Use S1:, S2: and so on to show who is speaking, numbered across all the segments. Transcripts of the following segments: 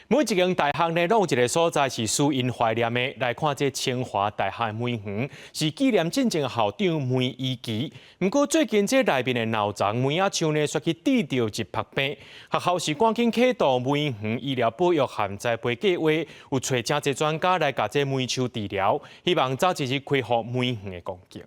S1: 每一間大學呢，攏有一个所在是使𪜶懷念的。來看這清華大學梅園，是紀念進前校長梅貽琦。毋過最近這內面的老欉梅仔樹呢，煞去致著一曝病。學校是趕緊啟動梅園醫療保育和栽培計劃，有揣誠濟專家來共這梅樹治療，希望早一日恢復梅園的光景。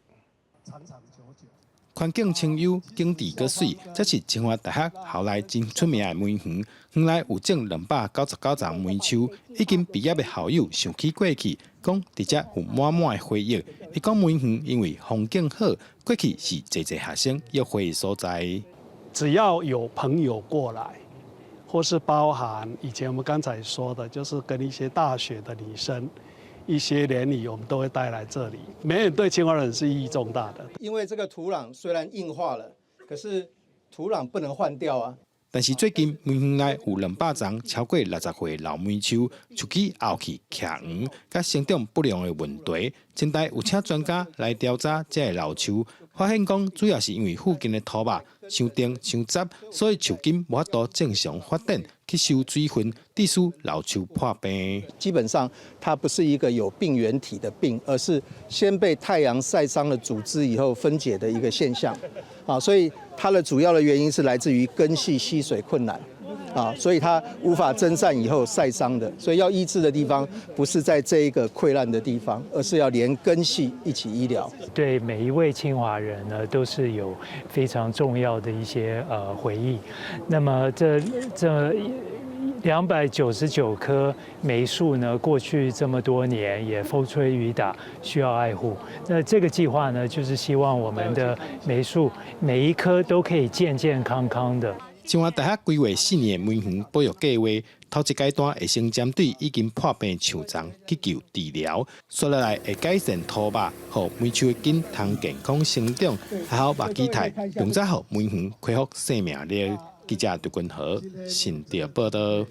S2: 環境清幽，景緻閣媠，這是清華大學校內真出名的梅園。園內有種299叢梅樹，已經畢業的校友想起過去，講佇遮有滿滿的回憶。伊講梅園因為風景好，過去是濟濟學生約會的所在。
S3: 只要有朋友過來，或是包含以前我們剛才說的，就是跟一些大學的女生，一些聯誼，我們都會帶來這裡。梅園對清華人是意義重大的。
S4: 因為這個土壤雖然硬化了，可是土壤不能換掉啊。
S2: 但是最近梅園內有200叢超過60歲老梅樹，樹枝凹去徛黃，佮生長不良的問題。清大有請專家來調查這个老樹，發現講主要是因為附近的土肉傷甜傷雜，所以樹根無法度正常發展，吸收水分，致使老樹破病。
S4: 基本上它不是一個有病原體的病，而是先被太陽曬傷了組織以後分解的一個現象。啊，所以它的主要的原因是來自於根系吸水困難，啊，所以它無法蒸散以後曬傷的，所以要醫治的地方不是在這一個潰爛的地方，而是要連根系一起醫療。
S5: 對每一位清華人呢，都是有非常重要的一些回憶。那麼這299棵梅樹呢，過去這麼多年也風吹雨打，需要愛護。那這個計劃呢，就是希望我們的梅樹每一棵都可以健健康康的。
S2: 清華大學規劃4年的梅園保育計劃，頭一階段會先針對已經破病樹叢去求治療，紲落來會改善土壤，予梅樹的根通健康成長，學校嘛期待，並且予梅園恢復生命力。記者劉君豪，新竹報導。